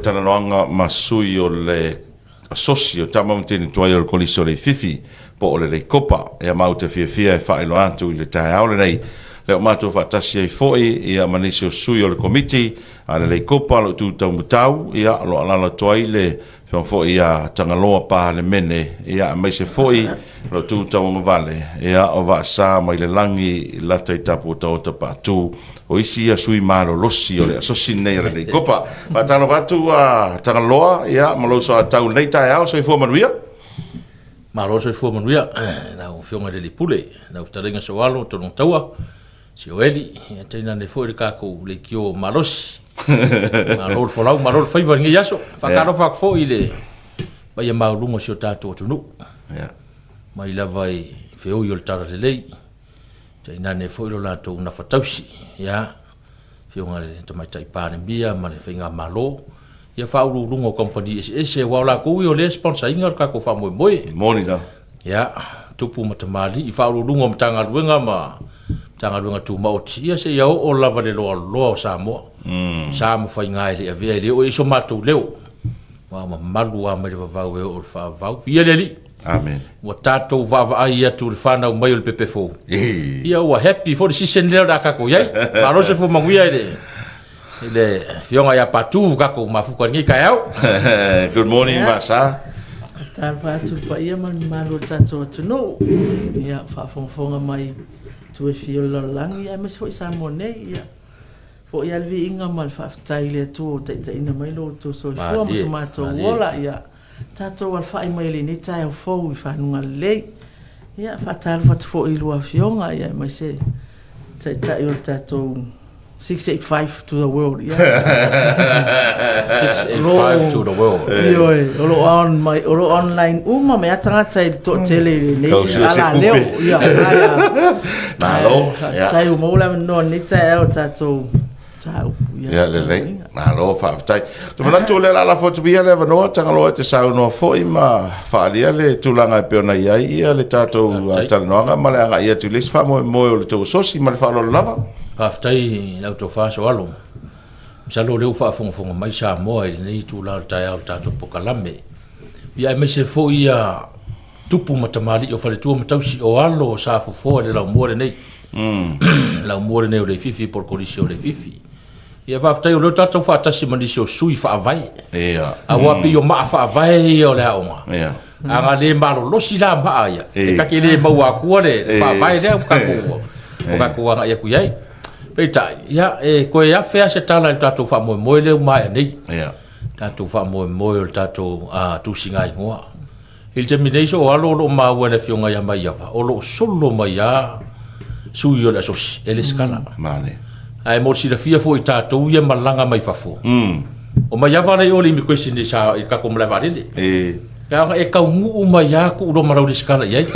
talanoaga ma sui o le Asosi o Tama ma Teine Tuai o le Kolisi o Leififi po o le Leikopa. Ia matou te fiafia e faailoa atu i le taeao lenei lea ua matou faatasi ai foi ia ma nisi o sui o le Komiti a le Leikopa o lo o tu taumatau, ia o lo o alaala atu ai le Afioga foi ia Tagaloa Palemene, ia aemaise foi o lo o tu tauagavale ia o Vaasa mai le lagi lata i Tapuotaota Paatu. O isi ia sui malolosi o le asosi lenei a le Leikopa. Faatalofa atu a Tagaloa, ia, ma lou soatau i lenei taeao, soifua manuia. Malo soifua manuia lau Afioga i le Alii Pule, lau Fetalaiga Soalo Tologataua, Sioeli, ia tainane foi le tatou leitio malosi. Malo le folau, malo le faiva i lenei aso. Faatalofa atu foi i le paia maualuga o si o tatou atunuu. Mai lava i feoi o le Talalelei, tainane foi lo latou nafatausi, ia, Afioga i le Tamaitai Palemia ma le Faigamalo, ia faauluuluga o kamupani eseese, aua o latou ia o lea e sponsor ina le tatou faamoemoe. Moni la. Ia, tupu ma tamalii, faauluuluga o Matagaluega ma Matagaluega Tumaoti, ia seia oo lava le loaloa o Samoa. Sa ma faiga e le avea e le oo i ai so matou leo. Ua mamalu lava mai le vavau e oo i le faavavau. Viia le Alii. Amen. Ua tatou vaavaai atu i le fanau mai o le pepe fou. Ia ua happy foi le season lea o le a tatou i ai. Malo se manuia i le i le afioga ia Patu tatou mafuta i lenei taeao. Good morning, yeah. Vasa. Talofa atu le paia ma le mamalu o le tatou atunuu. Ia, faafogafoga mai itu e fia o le lalolagi, aemaise foi Samoa nei. Ia, foi lava le viiga ma le faafetai i le Atua ua taitaiina mai lo outou soifua ma so matou ola. Ia, tatou alafai mai i lenei taeao fou i fanuga lelei. Ia, faatalofa atu foi i lua afioga, ia, aemaise taitai o le tatou 685 to the world. Ia. 685 to the world. Ioe, o lo on mai, o lo online uma mai a tagata i le toatele i lenei ala leo. Ia, aia. Malo. Faafetai ua maua le avanoa i lenei taeao tatou mataupu. Ia lelei, malo faafetai. Ou te manatu o lea o le a lafo atu ia le avanoa, Tagaloa e te saunoa foi ma faaalia le tulaga e pei ona i ai ia le tatou talanoaga ma le agai atu i le isi faamoemoe o le tou asosi ma le faaaloalo lava. Faafetai i lau tofa Soalo. Masalo o lea ua faafogafoga mai Samoa i lenei itula o le taeao i le tatou polokalame. Ia aemaise foi ia tupu ma tamalii o faletua ma tausi o alo o sa fofoa i le laumua lenei. Laumua lenei o Leififi po o le Kolisi o Leififi. Ia faafetai o lea ua tatou faatasi ma nisi o sui faavae. Ia. Aua pei o maa faavae ia o le aoga. Ia. A na le malolosi la maa ia, e ta te le maua atua le faavae lea ua tatou ua tatou agai atu i ai. Peitai, ia e toe afe lava se tala i le tatou faamoemoe lea ua maea nei. Ia. Tatou faamoemoe o le tatou tusiga igoa. I le taimi nei so o alo o lo o maua e le Afioga ia Maiava, o lo o solo mai lava sui o le asosi e lesitala. Male. Ae mo le silafia foi i tatou ia malaga mai fafo, o Maiava la i o le immigration i sa i le tatou malae vaalele. E. Leaga e taunuu mai lava tuu loa ma lau lesitala i ai.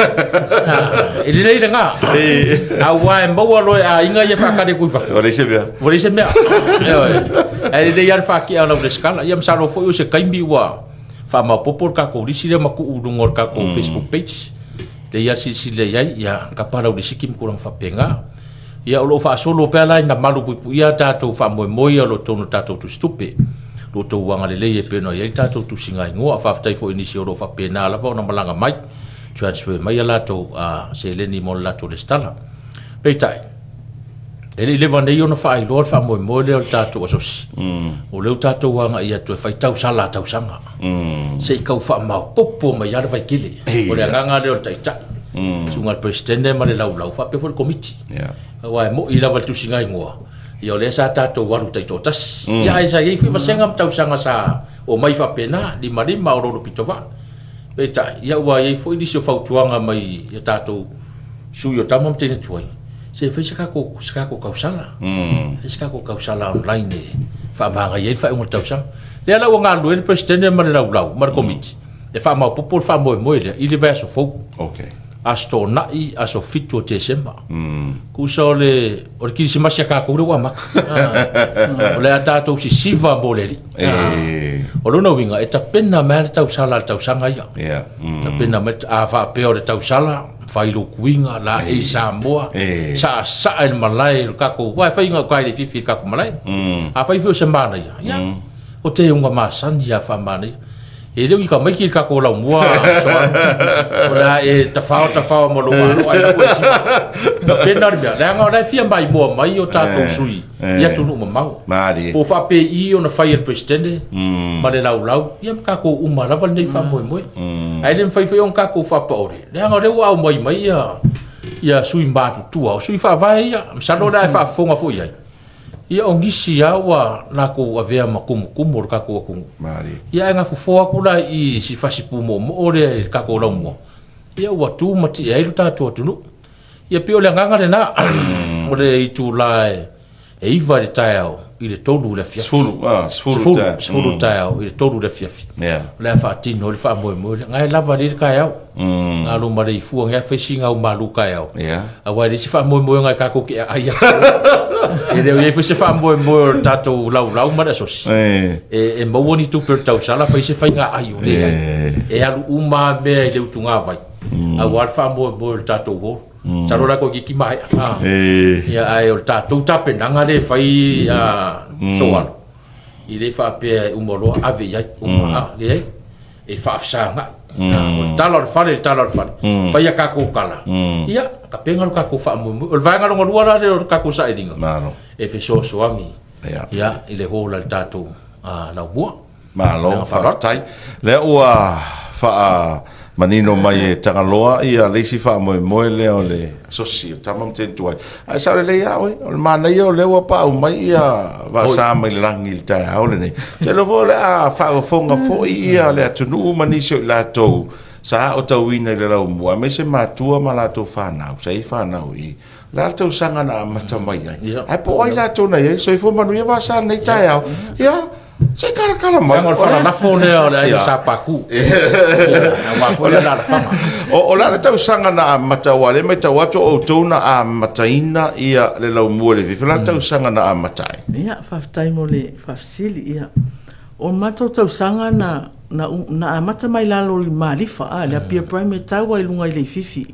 E lelei lena. Aua e maua loa e aiga ia faatali atu i fafo. Ua leai se mea. Ua leai se mea. Ioe. Ae lelei lava le faatea o lau lesitala. Ia masalo foi o se taimi ua faamaopoopo le tatou lisi lea ma tuu i luga o le tatou Facebook page lea ia silasila i ai, ia tapa lau lisiti ma tulaga faapena. Ia o lo o faasolo pea la ina malu puipuia tatou faamoemoe ia o lo o totonu o tatou tusitupe. Lo outou agalelei e pei ona i ai le tatou tusiga igoa. Faafetai foi i nisi o lo o faapena lava ona malaga mai, transfer mai a latou seleni mo le latou resitala. Peitai, E le i leva nei ona faailoa le faamoemoe lea o le tatou asosi. O lea ua tatou agai atu e fai tausala a tausaga. Se i tau faamaopoopo mai lava le vaitele. O le agaga lea o le Taitai, susuga i le Peresetene ma le Laulau faapea foi le Komiti. Aua e moni lava le tusiga igoa, ia o lea sa tatou alu taitoatasi. Ia ae sa i ai foi vasega ma tausaga sa omai faapena, limalima o lolo pitovaa. Peitai, ia ua i ai foi nisi o fautuaga mai ia tatou sui o tama ma teine tuai, se fai se tatou, se tatou tausala. Fai se tatou tausala online e faamagaia ai le faaiuga o le tausaga. Lea la ua galulue ai le Peresetene ma le Laulau ma le Komiti e faamaopoopo le faamoemoe lea i le vaiaso fou. Okay. Aso Toonai, aso 7 o Tesema. Tusa o le, o le Kirisimasi a tatou lea ua amata. O le a tatou sisiva mo le Alii. O lona uiga, e tapena mai lava le tausala a le tausaga ia. Tapena mai, a faapea o le tausala, fai lou tuiga, laei i Samoa, saasaa i le malae o le tatou, aua e fai gauta i Leififi i le tatou malae. Afai foi o se manaia, ia, O te unga masani a faamanaia. E le o ika maiki le tatou laumua soa. O le a e tafao tafao ma lou malo ai lau e sima. Na pena le mea, leaga o la e fia maimoa mai o tatou sui i atunuu mamao. Malie. Po o faapei ona fai e le Peresetene ma le laulau, ia ma tatou uma lava lenei faamoemoe. Ae le mafai foi ona tatou faapaole, leaga o lea ua aumai mai ia ia sui matutua, o sui faavae ia, masalo o le a e faafofoga foi i ai. Ia o nisi lava ua latou avea ma tumutumu o le tatou atunuu. Malie. Ia ae gafofoa atu la i si fasipu moomoo lea i le tatou laumua, ia ua tu ma tie ai lo tatou atunuu. Ia pei o le agaga lena, o le itula e 9 i le taeao i le 3 i le afiafi. 10, 10 10 i le taeao i le 3 i le afiafi. Yeah. O le a faatino ai le faamoemoe lea. Na e lava lelei le taeao. Galo ma le ifua nea fai sina au malu taeao. Yeah. Aua e leai se faamoemoega e tatou te aai atu. E le o i ai foi se faamoemoe o le tatou laulau ma le asosi. Eh. E maua ni tupe o le tausala fai se faiga ai o leai. Eh. E alu uma lava mea i le utugavai. Aua le faamoemoe o le tatou hall. Masalo la toeitiiti maea. Ah. Eh. Ia, ae o le tatou tapenaga lea e fai soalo. I le faapea e uma loa ave i ai, uma, ah, leai. E faafesagai. O le tala o le fale, le tala o le fale. Fai a tatou tala, ia, tapena lo tatou faamoemoe. O le vaega lona lua la lea o le tatou sailiga, Malo. e fesoasoani, Ia. ia, i le hall a le tatou laumua. Malo, faafetai. Lea ua faamanino mai e Tagaloa ia le isi faamoemoe lea o le asosi o Tama ma Tane Tuai. Ae sao lelei lava oe, o le manaia o lea ua paau mai ia Vaasa mai le lagi i le taeao lenei. Ou te iloa foi o le a faafofoga foi ia le atunuu ma nisi o i latou sa aotauina i le laumua, aemaise matua ma latou fanau, sa i ai fanau i le a le tausaga na amata mai ai. Ae po o ai latou na i ai, soifua manuia Vaasa i lenei taeao. Ia, Se i kalakala mai. Leaga o le falalafo lea o le aiga Sa Paku. Aua foi le alaalafaga. O le a le tausaga na amata, aua o lea e matau atu o outou na amataina ia le laumua i le Fifi. O le a le tausaga na amata ai? Ia, faafetai mo le faafesili. Ia, o le matou tausaga na, na, na amata mai lalo i Malifa, a, le Apia Primary tau ai i luga i Leififi.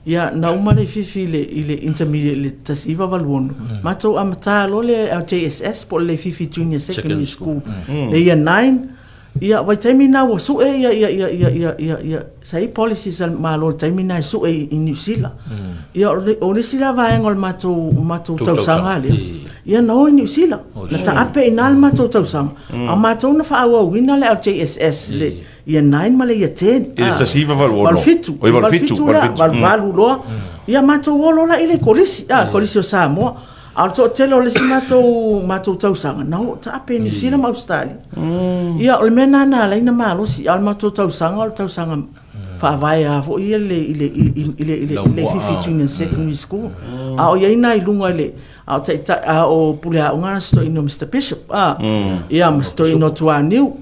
Ia, na uma Leififi i le, i le intermediate i le 1986, matou amata loa le LJSS po o le Leififi Junior Secondary School, le Year 9. Ia, vaitaimi na ua sue ia, ia, ia, ia, ia, ia, ia, sa i ai policies a le Malo i le taimi na e sue i Niu Sila. Ia, o le, o le isi la vaega o le matou, matou tausaga lea, ia na o i Niu Sila, na taape i ina le matou tausaga, a o matou na faaauauina le LJSS i le Year 9 ma le Year 10. I le 1986. 87. Oi, 87, 87 lea, 88 loa. Ia matou o loa la i le kolisi, kolisi o Samoa. A o le toatele o le isi matou, matou tausaga, na o taape i Niu Sila ma Ausetalia. Ia, o le mea lena na ala ai ona malosi, a o le matou tausaga o le tausaga faavae lava foi ia i le, i le, i le, i le, Leififi Junior Secondary School. A o i ai na i luga i le, a o taitai, a o pule aoga si toeaina o Mister Bishop, a, ia ma si toeaina o Tuaniu.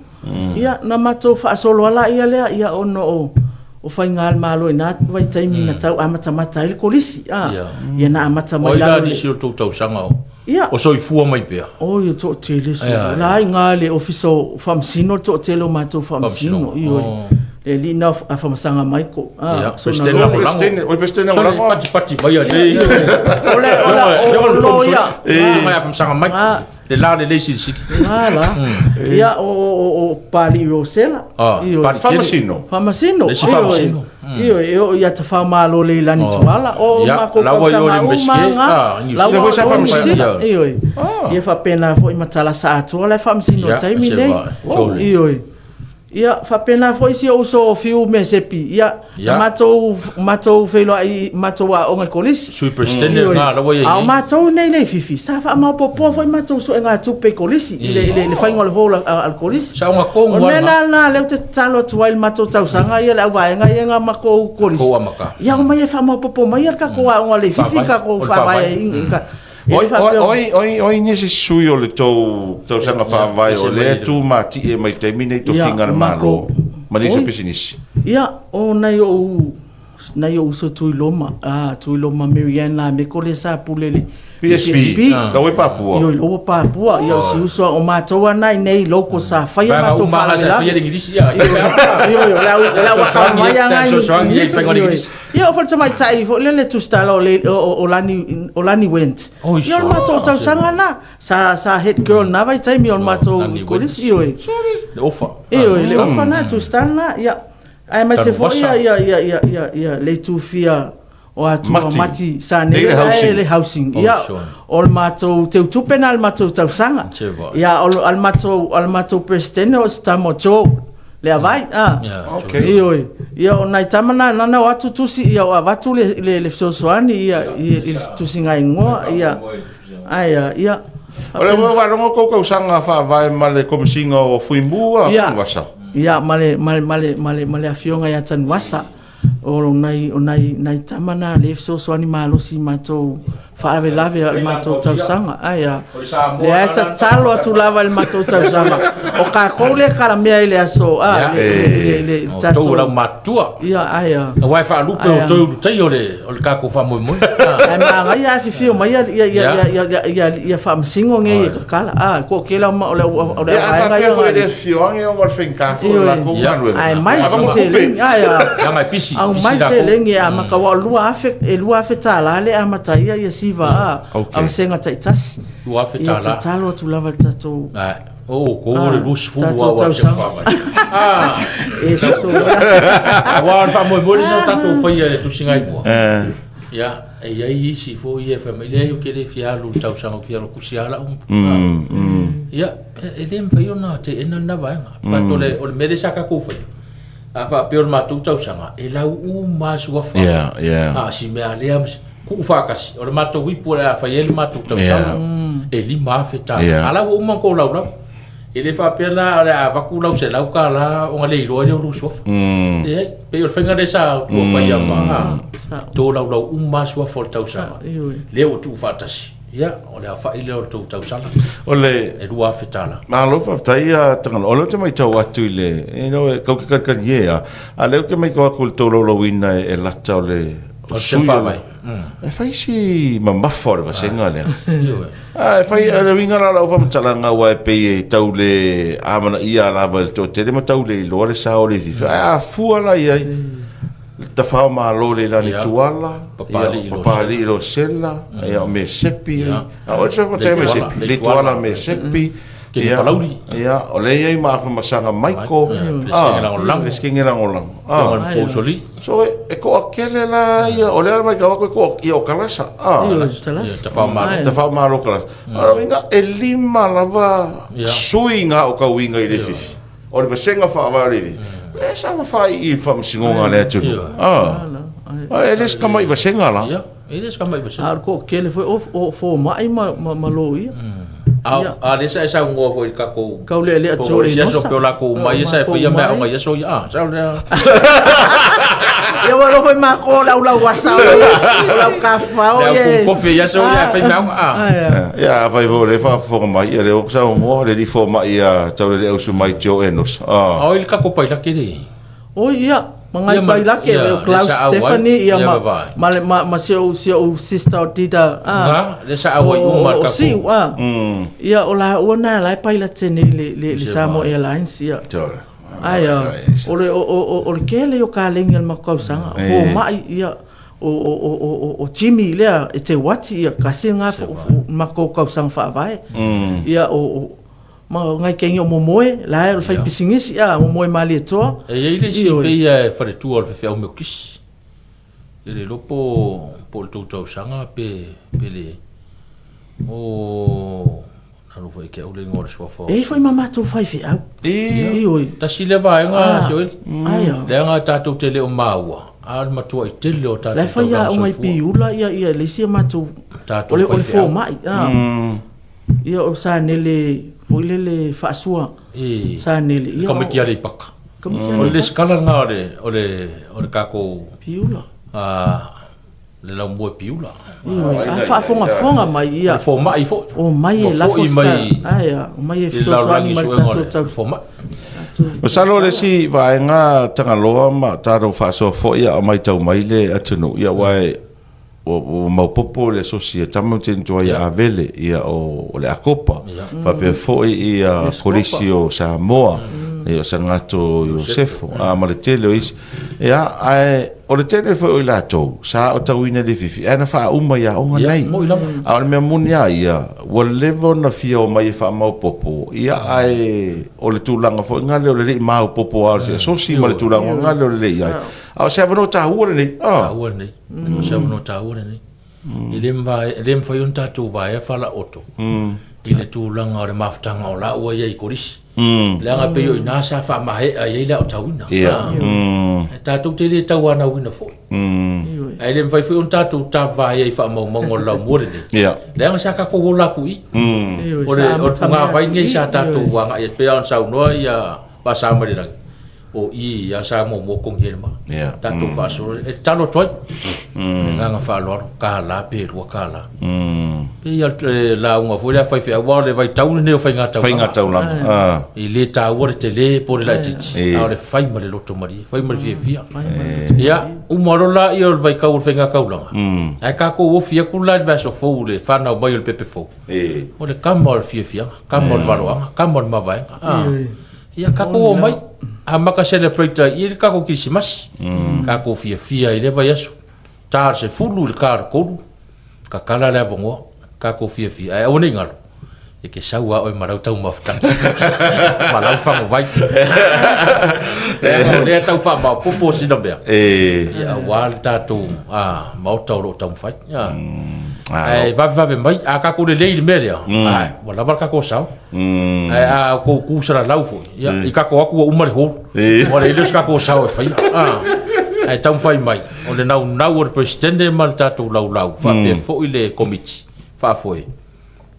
Ia, na matou faasolo lava laia lea, ia ona o, o faiga a le Malo i na vaitaimi na tau amatamata ai le kolisi, a, ia na amata mai lalo. O ai la nisi o tou tausaga o, ia, o soifua mai pea? Oi, o toatele solo. La i ina le Ofisa o Faamasino le toatele o matou Faamasino. Ioe. Le alii na a Famasaga Michael. Ah, Presidente lagolago. Oi, Presidente lagolago. Pati pati mai alii. O le, o le, o loia. Mai a Famasaga Michael. Le la lelei silisili. Ah, la. Ia, o Papalii Rosela. Ah, Papalii Faamasino. Faamasino. Le isi Faamasino. Ioe, e oo ia Tafamalo Leilani Tuala. O makou tausaga uma lava. La ua sa Faamasino. Ioe. Ia faapena foi ma Talasa Atoa la e Faamasino i le taimi lenei. Ioe. Ia, faapena foi si ou uso o Fiu Mesepi. Ia, na matou, matou feiloai, matou aoga i kolisi. Sui Peresetene lena la ua i ai nei. A o matou nei Leififi, sa faamaopoopoa foi matou suega tupe i kolisi, i le, i le, i le faiga o le hall a le kolisi. Sa oga tonu O le mea lena lena lea ou te tatalo atu ai i le matou tausaga ia le auvaega ia na matou kolisi. Kou amata. Ia omai e faamaopoopo mai le tatou aoga a Leififi, tatou faavae i, Oi, oi, oi, oi nisi sui o le tou tausaga faavae o lea tu matie mai taimi nei tofiga a le Malo ma nisi o pisinisi. Ia, o nai ou Nai ou uso Tuiloma, ah, Tuiloma Mary Ann Lameko lea sa pule i le PSP, PSP. La ua i Papua. Ioe, la ua Papua. Ia, o si uso a o matou lava na i inei i local sa faia Vaega matou uma lava sa faalavelave. faia le Igilisi, ia. Ioe, o le au, o le au akamai lava na i Fesoasoani i Igilisi, faiga o le ioe. Igilisi. Ia, o foi le tamaitai foi lele tusitala o le, o, o, o Lani, o Lani Wendt. Oi, Ia, o le matou tausaga na. Sa, sa head girl na vaitaimi o le matou Lani Wendt. kolisi, ioe. Le ofa. Ioe, le ofa na, tusitala na, ia. Aemaise foi Tanuvasa. ia ia ia ia ia le itufia o Atua Mati. Mati sa Nei nei le housing. le housing. Oh, Ia sure. o le matou teutupe na le matou tausaga. Teva. Ia o le a le matou a le matou president o se tama o Joe le avai a. Ia, Okay. Ioe. Ia o nai tama na nana o atu tusi ia o avatu le le, le fesoasoani ia i, i le tusiga igoa ia. Ai ia ia. O le ua faalogo kou tausaga faavae ma le Komesina o Fuimu a Ia. Tanuvasa. Ia, ma le, ma le, ma le, ma le, ma le afioga ia Tanuvasa, o nai, o nai, nai tama na lea e fesoasoani malosi i matou faalavelave o le matou tausaga. Ai a, lea e tatalo atu lava i le matou tausaga. O kakou lea e kalamea i le aso, a, le, le, le, le, le O tatou. tou lau matutua. Ia, ai a. Aua e faalupe o toe ulutai o le, o le tatou faamoemoe. Ae magaia ae fifio mai ia ia ia ia ia ia ia faamasino nei e kakala. A ko ke la ma o le o le Ia, a vaega faapea ia. foi e le afioaga ona o le faigata foi o le latou galuega. Ae mai Ava si ma tupe. seleni ai a. Leaga e pisi, Au pisi mai latou. seleni e amata aua o 2000 e $2000 le amata ai ia siva a Okay. a vaega taitasi. $2000 Ia tala. tatalo atu lava i le tatou Ai, o outou o le 20 tatou aua o se tausaga. faavae. Ah, E soso. aua o le faamoemoe lea sa tatou faia i le tusiga i mua. Eh. Ia, e i ai isi foi ia e fai mai, leai ou te le fia alu i le tausaga, ou te fia alu kusi lava lau. Ia, e le mafai ona teena lena vaega. But o le, o le mea lea sa tatou faia, a faapea o le matou tausaga, e lau uma lava suafa. Yeah, yeah. A si mea lea, ma si- tuu faatasi, o le matou ipu o le a fai ai le matou tausaga, e $5,000. Yeah. A la ua uma ona tou laulau. E le faapea la o le a avatu lau $100 ona le iloa ai lea o lou suafa. Leai, pei o le faiga lea sa ua faia ma tolaulau uma lava suafa o le tausaga. Ioe. Lea ua tuu faatasi. Ia, o le aofai lea o le tou tausaga. O le E $2,000. Malo faafetai a Tagaloa. O lea ou te matau atu i le, you know, e kau ke kalikali e a, a lea ou te matau atu i le tolaulauina e lata o le O le sui o le, faavae. e fai si mamafa o le vasega lea. Ioe. A, e fai, o le uiga la o lau faamatalaga aua e pei e tau le amanaia lava e le toatele ma tau le iloa le sao o le fifi. Ae a fua la i ai, le tafao malo le lani tuala, Papalii i Losela, ia o Mesepi, a o le soifua matai o Mesepi, le tuala Mesepi, Kene Palauli. Ia, o lea e i ai ma Afamasaga Michael, Peresetene Lagolago, Pousoli. So e toatele la ia, o lea e matau atu e toa, ia o Kalasa, Tafao-malo. Tafao-malo Kalasa. O lona uiga, e lima lava sui na o tauiga i le fifi. O le vasega faavae o le fifi. E sa fai i faamasinoga a le atunuu. E le se tamai vasega la. Ia, e le se tamai vasega. A o le toatele foi o fomai ma ma loia. A a lea sa e saunoa foi i le tatou Kaulealea Fono Joe i aso Enosa. pe o lakou mai sa e faia meaaoga i aso ia. A, sao lea. Ia ua iloa foi matou o le au lauasa o lau kafao Le au ia. kung kofi i aso ia e fai meaaoga. A. Ia, afai foi o lea e faafofoga mai, ia lea ua saunoa le alii fomai ia Tauleleausu mai Joe Enosa. A o ai le tatou pailake le. Oi ia, ma ngai Ia ma- pailake ia, le le Klaus sa auai. Stephanie ia Ia ma vavae. ma le ma ma si ou si ou sister o Dida a. Nga, le sa auai uma le O tatou. Siu a. Ia o laua na la e pailate nei le le le Samoa Airlines ia. Ai a, o le o o o le kele o kalegi a le matou tausaga, o fomai ia o o o o o Jimmy lea e te uati ia kasi nga matou tausaga faavae. Ia o o Ma ngai kengi o momoe, la e o le fai pisinisi, a, momoe Malietoa. E i ai le isi Ioe. pei ia e faletua o le faifeau Metotisi. E le iloa po po o le tou tausaga pe pe le o nalo foi ke au le igoa o le suafa o E i foi ma matou faifeau. Ioe. Tasi lea vaega Joel. Aia. Leaga tatou te le o maua, a o le matuai tele o La e tatou fai taulaga aoga i soifua. Piula ia ia le isi a matou Tatou o le o le faifeau. fomai, a. Ia o Sanele foi lele faasua. I Sanele ia. Kamiti Aleipaka. Kamiti O le Aleipaka. lesitala lena o le o le o le tatou Piula. a Le laumua e piula. Ioe, a faafogafoga mai ia. O le fomai foi. Omai e lafo se mai, ae omai e fesoasoani mai le tatou tau. Fomai. Masalo o le isi vaega Tagaloa ma tatou faasoa foi a o matau mai le atunuu, ia aua ua maopoopo le asosi a tama ma tini tuai ia Avele, ia o le Akopa, faapea foi ia Kolisi o Samoa, ia o Sagato Iosefo, a ma le tele o isi. Ia, ae o le tele foi o i latou sa aotauina i Leififi, ae na faauma i aoga nei. A o le mea moni lava ia, ua leva ona fia omai e faamaopoopo, ia ae o le tulaga foi lea o le le i maopoopo lava o se asosi ma le tulaga foi lea o le le i ai. A o se avanoa taua lenei. Taua lenei. O se avanoa taua lenei. E le mafai ona tatou vaea falaoto i le tulaga o le mafutaga o la ua i ai i Kolisi. Leaga e pei o i ina sa faamaea i ai le aotauina. E tatou te le tauanauina foi. Ae le mafai foi ona tatou tavae i faamaumauga o le laumua lenei. Leaga sa tatou ola atu i i. O le punavai lenei sa tatou agai ai, pei ona saunoa ia Vaasamaileilagi, o i ia sa muamua togi ai le maa. Tatou faasolo e tatalo atu ai le agaga faaaloalo, $1 pe $2. Pei lava o le lauga foi lea a faifeau, aua o le vaitau lenei o faigataulaga. E le taua le tele po o le laitiiti, a o le fai ma le loto malie, fai ma le fiafia. Ia, uma loa lea o le vaitau o le faigataulaga, ae tatou ofi atu la i le vaiaso fou i le fanau mai o le pepe fou, o le tama o le fiafiaga, tama o le valoaga, tama o le mavaega. Ia tatou omai, amata celebrate ai i le tatou Kerisimasi. Tatou fiafia ai i lea vaiaso. Ta le 10 i le ta le 3, tatala le avanoa, tatou fiafia. Ae aua ne i galo, e te sau lava oe ma lau taumafataga ma lau faguvai. Leaga o lea e tau faamaopoopo sina mea, ia aua le tatou Maota o lo o taumafai. Ae vavevave mai, a tatou lelei i le mea lea, ua lava le tatou sao. Ae a outou tu salalau foi, ia, i tatou atu ua uma le hall. Ua leai lea o se tatou sao e faia. Ae taumafai mai, o le naunau o le Peresetene ma le tatou laulau, faapea foi le Komiti faafoe,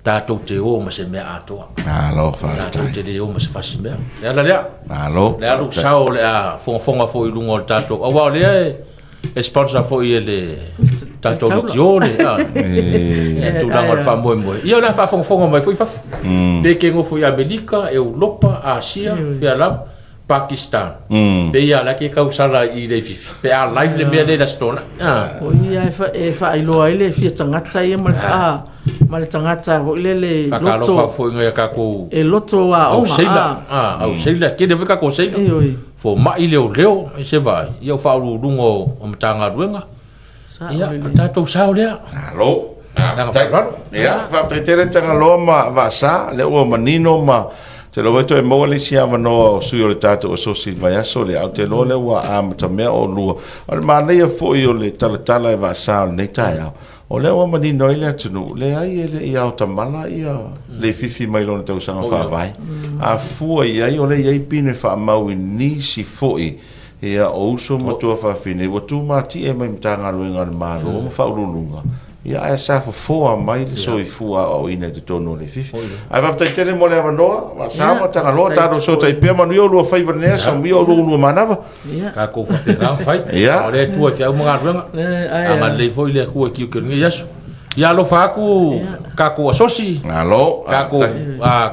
tatou te o ma se mea atoa. Malo, faafetai. Tatou te le o ma se fasi mea. Le ala lea. Malo. Le alu sao o le a fogafoga foi i luga o le tatou, aua o lea e, e sponsor foi e le tatou litio le tulaga o le faamoemoe. Ia o le a faafogafoga mai foi fafo. Pe ke nofo i Amerika, Europa, Asia, fea lava, Pakistan. Pe ia la ke tausala i Leififi. Pe a live le mea lea i le Aso Toonai. O ia e faailoa ai le fia tagata ia ma le faa ma le tagata foi lele loto. Faatalofa foi ngai a tatou e loto aoga. Au seila, au seila, tele foi tatou seila. Fomai, leoleo, e se vaai, ia o Faauluuluga o Matagaluega. Ia, o tatou sao lea. Malo. Ia, faafetai tele Tagaloa ma Vaasa, lea ua manino ma te iloa toe maua le isi avanoa o sui o le tatou asosi i le vaiaso lea, ae ou te iloa lea ua amatamea oulua. O le manaia foi o le talatala e Vaasa o lenei taeao, O lea ua manino ai le atunuu, leai e le i aotamala ia Leififi mai lona tausaga faavae. A fua i ai, o lea e i ai pine faamau i nisi foi ia o uso ma tuafafine ua tumatie mai Matagaluega a le Malo ma Faauluuluga, ia ae sa fofoa mai le soifua aoaoina i totonu o Leififi. Ae faafetai tele mo le avanoa, Vasa ma Tagaloa, tatou fesootai pea, manuia oulua faiva i lenei aso, manuia oulua ulua manava. Tatou faapena ona fai. O le Atua e feau ma galuega. Agalelei foi le Atua i tiute o lenei aso. Ia alofa atu tatou asosi. Malo. Tatou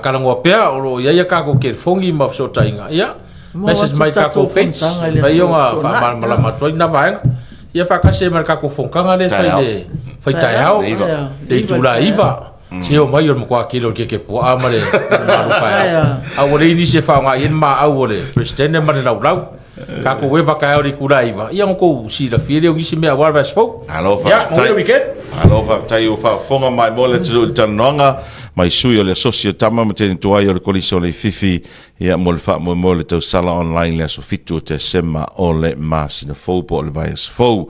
talanoa pea, o lo o i ai a tatou telefoni ma fesootaiga. Ia, message mai i tatou page, mafai ona faamalamalama atu ai na vaega. Ia faatasi ai ma le tatou fonotaga lea e fai i le fai taeao, le itula e 9. Se omai o le matua tele o le kekepuaa ma le malu taeao. A ua leai nisi e faaaoga i ai le maau o le Peresetene ma le laulau. Tatou eva taeao i le itula e 9, ia ona outou silafia lea o nisi mea aua le vaiaso fou. Malo Ia, manuia faafetai. le weekend. Malo faafetai ua faafofoga maimoa le atunuu i le talanoaga mai sui o le Asosi o Tama ma Teine Tuai o le Kolisi o Leififi ia mo le faamoemoe o le tausala online i le aso 7 o Tesema o le masina fou po o le vaiaso fou.